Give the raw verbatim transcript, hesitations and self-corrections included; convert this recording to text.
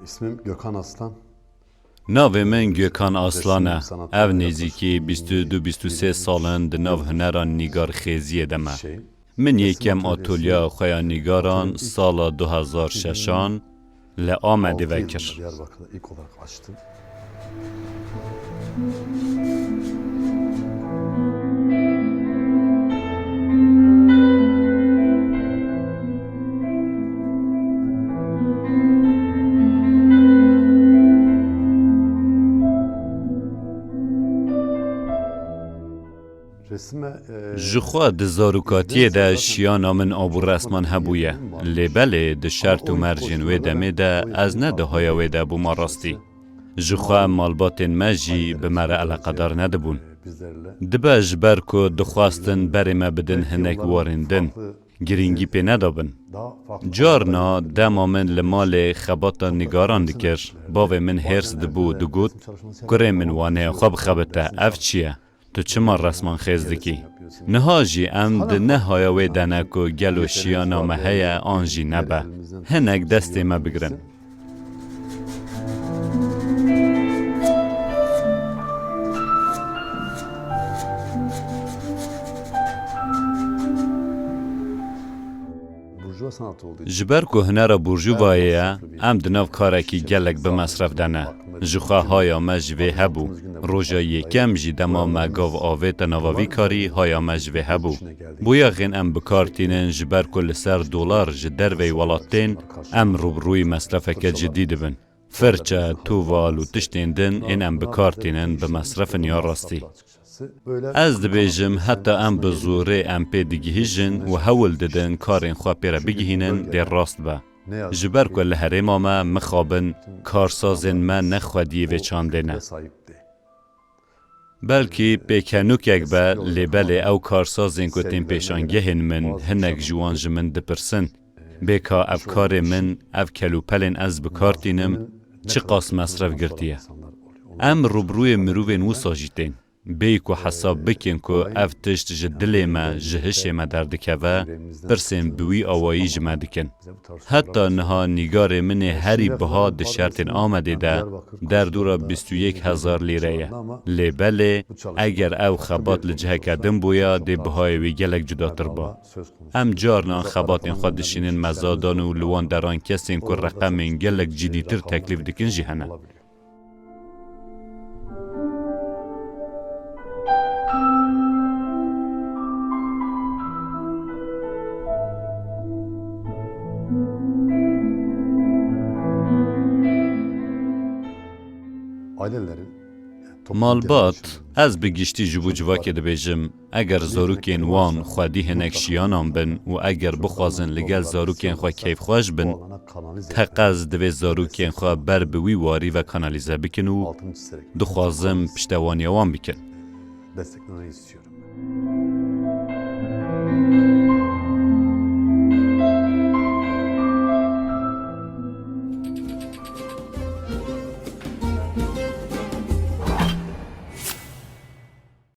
İsmim Gökhan Aslan. Navê min Gökhan Aslan e. Ev nêzîkî bîst û du bîst û sê sal in di nav hunera nîgarxêziyê de me. Min yekem atolyeya xwe ya nîgaran sala du hezar şeşan li Amedê vekir. Ji xwe di zarokatiyê de şiyana min abûresman hebûye. Lê belê di şert û mercên wê demê de ez ne di haya wê de bûma rastî. Ji xwe malbatên me jî bi me re eleqedar nedibûn. Dibe ji ber ku dixwestin berê me bidin hinek warên din, girîngî pê nedabin. Carna dema min li malê xebata nîgaran dikir, bavê min hêrs dibû û digot, kurê min waneya xwe bixebite, ev çi ye? Tu çima resman xêz dikî? Niha jî em di ne haya wê de ne ku gelo şiyana me heye an jî nebe. Hinek destê me bigirin. Ji ber ku hunera burjuvayê ye, em di nav karekî gelek bi mesref de ne. Ji xwe haya me ji vê hebû. Roja yekem jî dema me gav avête nava vî karî, haya me ji vê hebû. Boyaxên em bi kar tînin ji ber ku li ser dolar ji derveyî welat tên, em rûbirûyî mesrefeke cidî dibin. Firçe, tuval û tiştên din ên em bi kar tînin bi mesrefin ya rastî. Ez dibêjim heta em bi zorê em pê digihîjin û hewl didin karên xwe pê re bigihînin dê rast be. Ji ber ku li herêma me mixabin karsazên me ne xwediyê vê çandê ne. Belkî pêkenokek be, lê belê ew karsazên ku tên pêşangehên min, hinek ji wan ji min dipirsin, bê ka ev karê min, ev kelûpelên ez bi kar tînim, çiqas mesref girtiye. Em rûbirûyê mirovên wisa jî tên. Bêyî ku hesab bikin ku ev tişt ji dilê me, ji hişê me derdikeve, pirsên bi wî awayî ji me dikin. Heta niha nîgarê min ê herî biha di şertên Amedê de derdora bîst û yek hezar lîre ye. Lê belê, eger ew xebat li ciheke din bûya, dê bihayê wî gelek cudatir ba. Em carnan xebatên xwe dişînin mezadan û li wan deran kesên ku reqemên gelek cidîtir teklîf dikin jî hene. Malbat, ez bi giştî ji bo civakê dibêjim, eger zarokên wan xwedî hinek şiyanan bin û eger bixwazin li gel zarokên xwe keyfxweş bin, teqez divê zarokên xwe ber bi wî warî ve kanalîze bikin û dixwazim piştevaniya wan bikin.